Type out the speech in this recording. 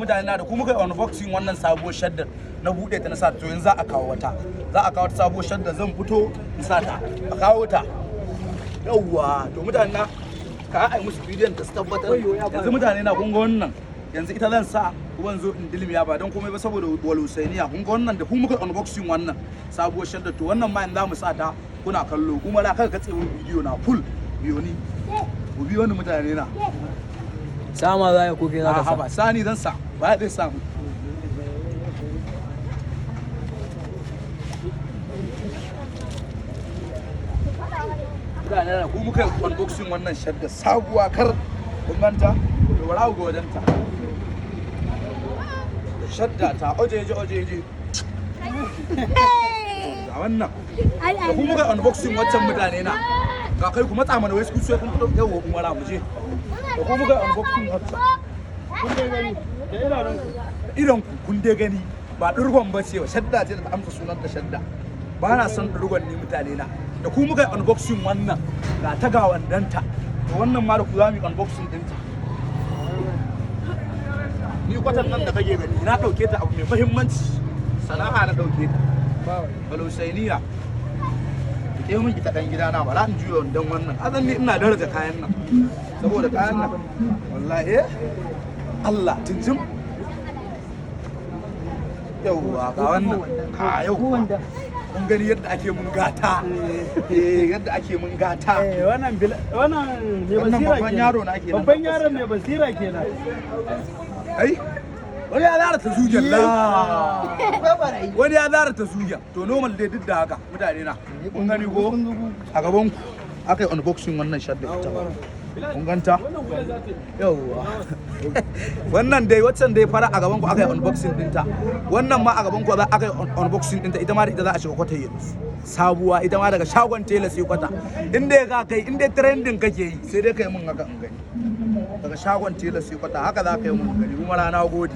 Mutane na, da ku muka yi unboxing wannan sabuwar shaddar, na buɗe ta na sa. To, yanzu za a kawo wata, za a kawo wata sabuwar shaddar, zan fito in sa ta. A kawo ta. Yawwa, to mutane na, ka ai musu bidiyon ta su tabbatar. Yanzu mutane na, kun ga wannan, yanzu ita zan sa kuma zo in dilmiya, ba don komai ba saboda wal Husainiya. Kun ga wannan, da ku muka unboxing wannan sabuwar shaddar. To, wannan ma yanzu za mu sa ta, kuna kallo. Kuma da kada ka tsewo bidiyo na full, biyo ni, ku biyo ni, mutane na. Sama za ya koke za ka A sa. Haba, sani zan sa ba zai samu. Mutane na, ku muka yi unboxing wannan shadda sabuwa kar. Kun ganta? To, bara ku ga wajenta. Shadda ta ojeje ojeje. Ga wannan, da ku muka unboxing waccan. Mutane na, ga kai, ku matsa mana. Wai ku sai kun fito. Yawa, umara mu je. Da ku muka unboxing waccan. Kun dai gani da idanunku. Idan ku kun dai gani, ba durgon ba ce, shadda ce da ta amsa sunan ta shadda. Ba na son durgon ni. Mutane na, da ku muka yi unboxing wannan, ga ta, ga wandanta. To, wannan ma da ku za mu yi unboxing ɗinta. Ni kwatan nan da kake gani, na ɗauke ta abu mai muhimmanci, sana'a na ɗauke ta. Balusainiya, ke mun ita ɗan gida na, bara in juya wandon wannan azan. Ni ina daraja kayan nan, saboda kayan nan wallahi Allah tinjim. Yauwa, ga wannan ka yau, kun gani yadda ake mun gata, eh, yadda ake mun gata. Eh, wannan wannan mai Wannan basira babban kenan. yaro na kenan. Babban yaron mai basira kenan. Ai wani ya zara ta zugen la, wani ya zara ta zugen. To, normal dai. Duk da haka, mutane na, kun gani ko a gaban ku aka yi unboxing wannan shadda, ita ba kun ganta. Yauwa, wannan dai, waccan dai fara, a gaban ku aka yi unboxing dinta. Wannan ma a gaban ku za aka yi unboxing dinta. Ita ma da ita za a shiga kwata yanzu, sabuwa ita ma daga shagon tela sai kwata. Inda ya ka kai, inda trending kake yi, sai dai kai mun haka in gani. Daga shagon tela sai kwata, haka za ka yi mun gani. Kuma rana gode.